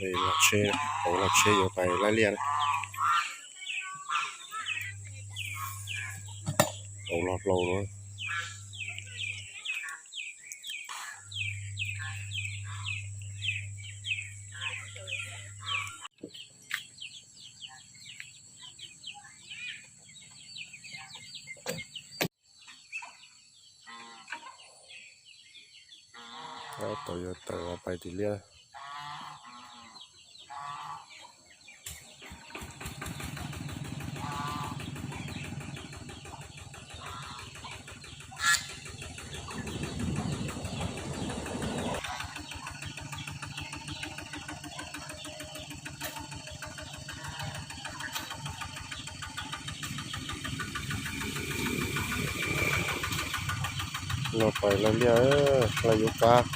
Los tsheb, los tsheb yuav pais Laij Liaj. Los hlau. Tau yuav tawm pais tim liaj. Los pais Laij Liaj, Laij yuav kab.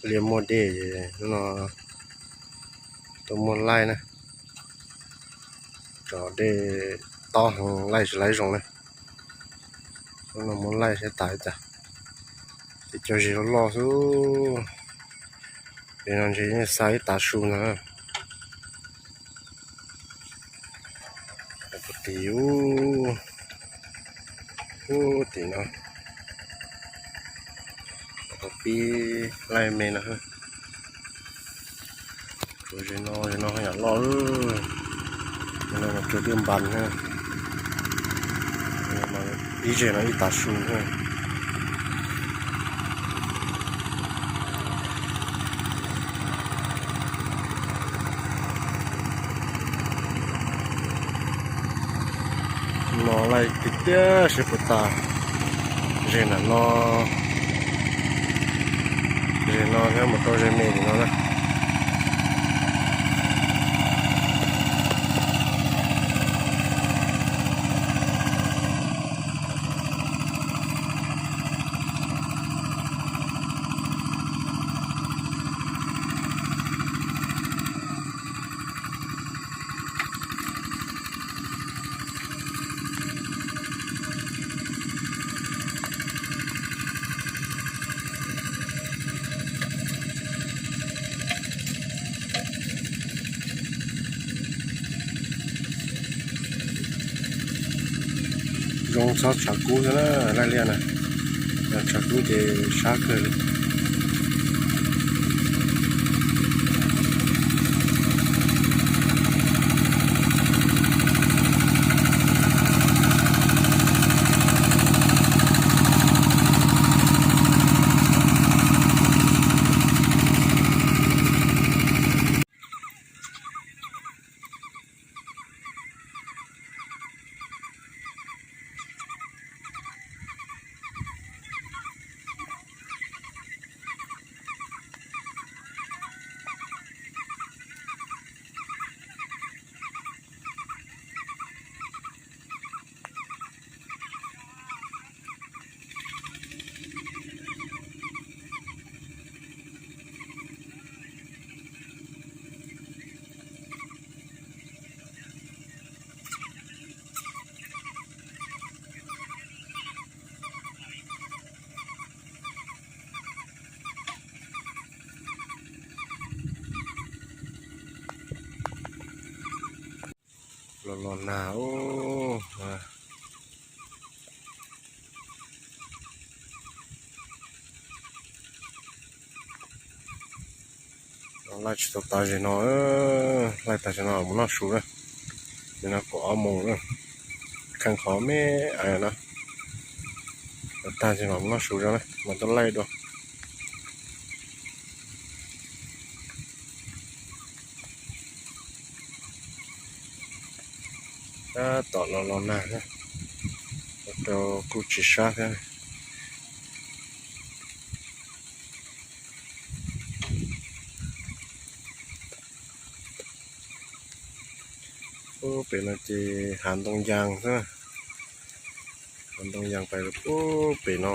Liaj muaj dej no, tuaj muaj laij na. Cov dej tob heev, laij tsis laib zoo na. Hnub no muab laij saib tas li cas. Ces cov zes loj loj xwb. Ces no ntshe yeej xa ib tav su ntag. Puag tim ub, ub tim no, pib laij me no. Zes no, zes no yam loj, zes no mas tsuas twb npas na. Ib zes no ib tav su na. No laij tiag tiag seb puas tas. Zes nram no, zes no thiab mus rau zes me tim no na. Zoo txhob tshav kub xwb na, Laij Liaj na. Yog tshav kub ces sab kawg li. Los los nag ub. Laij tsis tau tas zem no, laij tas zem no mus noj su na. Zem no kaum ob moos na, kheej qhov me no. Tag zem no mus noj su na, mas tuaj laij dua. Tab tom los los nag thiab, rau kuj tsis sab thiab. Ub, pem no ces hav ntoo yas xwb, hav ntoo yas pais ub pem no.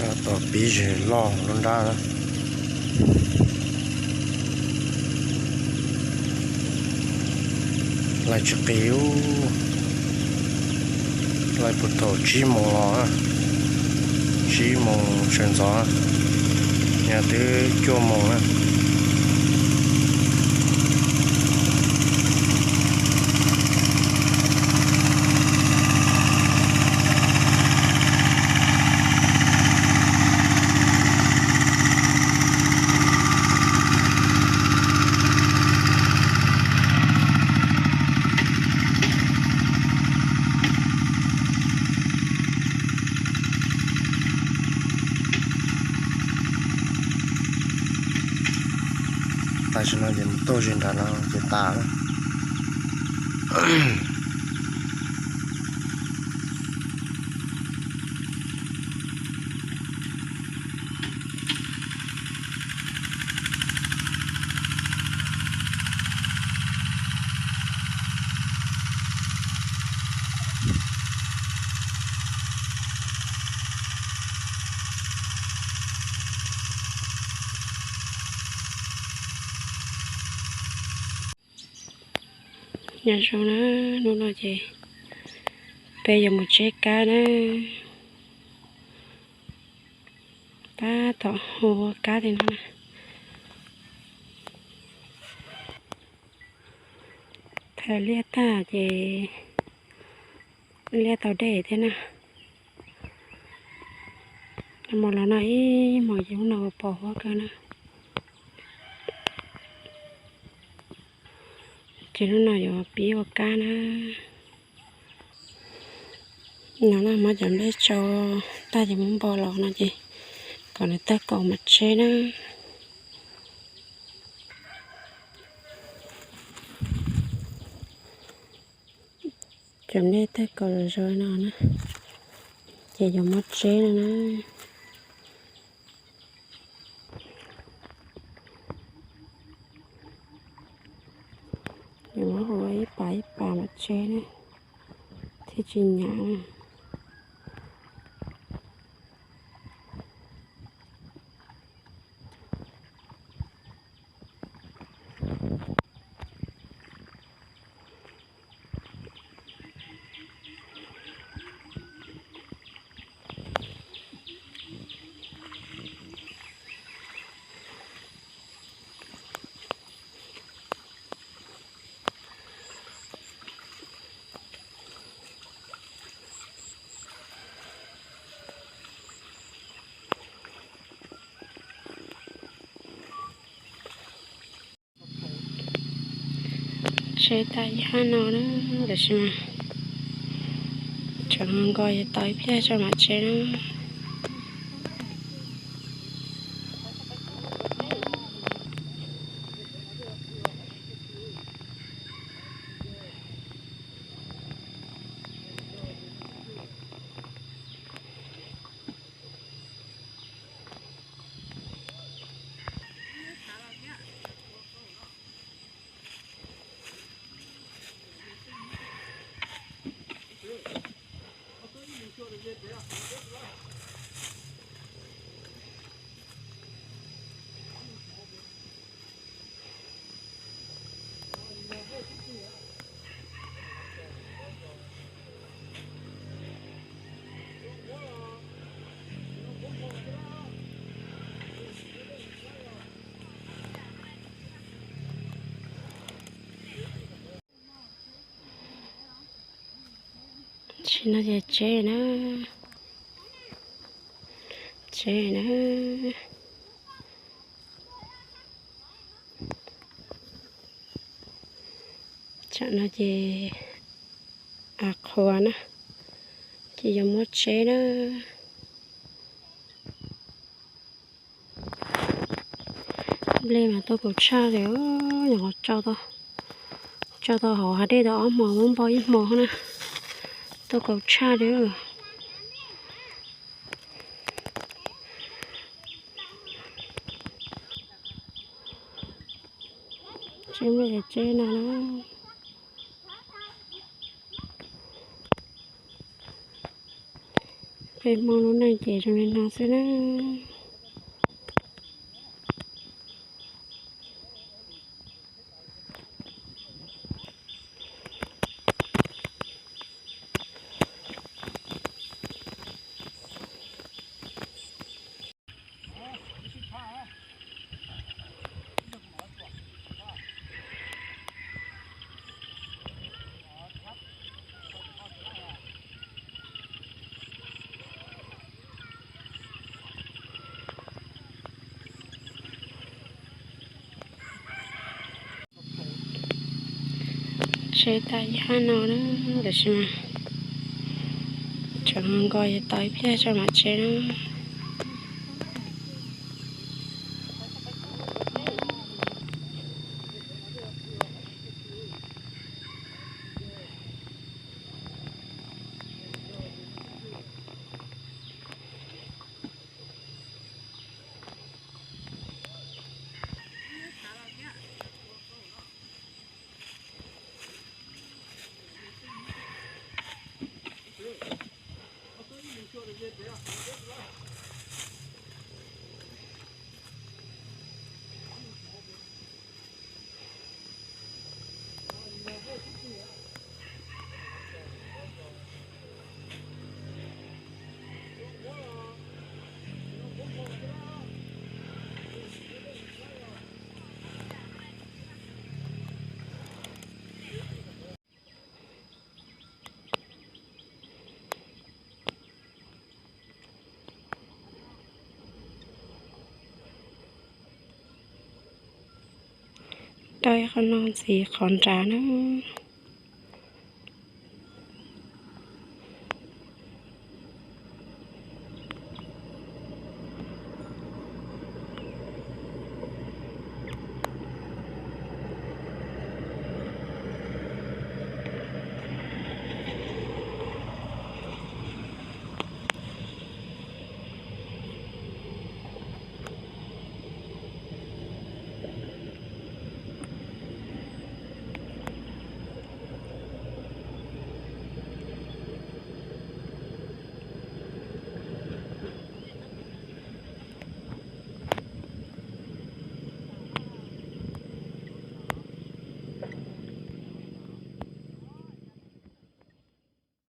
Tab tom pib zem loj lub nrab na. Laij tsis qis, laij puag thaum tsib moos los, tsib moos sawv ntxov, yog twb cuaj moos na. Tam sim no ces mus tuaj ze nram no ces tas lawm. Nyob zoo na, hnub no ces peb yuav mus tseb kab na. Tab tom hu ua kab li no na. Thaij liaj tag ces liaj tau dej thiab na. Hmo los no ib hmos ces hnub no pos huab kawg na. Ces hnub no yuav pib ua kab na. No na, muab cov nplej tsau tag ces muab npo los no ces kom nws tawg kaus mas tseb na. Cov nplej tawg kaus zoo no na, ces yuav muab tseb no na. tsev thiaj tsis hnyav. Tsev tas ib hab no na, tab sis mas tseem nkaus yuav tau ib pliag tso mam tsev na. Tam sim no ces tsev na, tsev na. Tsam no ces a qhuas na, ces yuav muab tsev na. Nplej mas tuaj kaus tshaj li, nyuam qhuav tso tau hauv hav dej tau ob hmo, muab npau ib hmo na, tuaj kaus tshaj li. Tsev nplej ces tsev no na. Peb Hmoob lub neej ces zoo li no xwb na. Tsev tas ib hab no na, tab sis mas tseem nkaus yuav tau ib pliag tso mam tsev na. Rau ib qho no ntxiv qhov nrad na.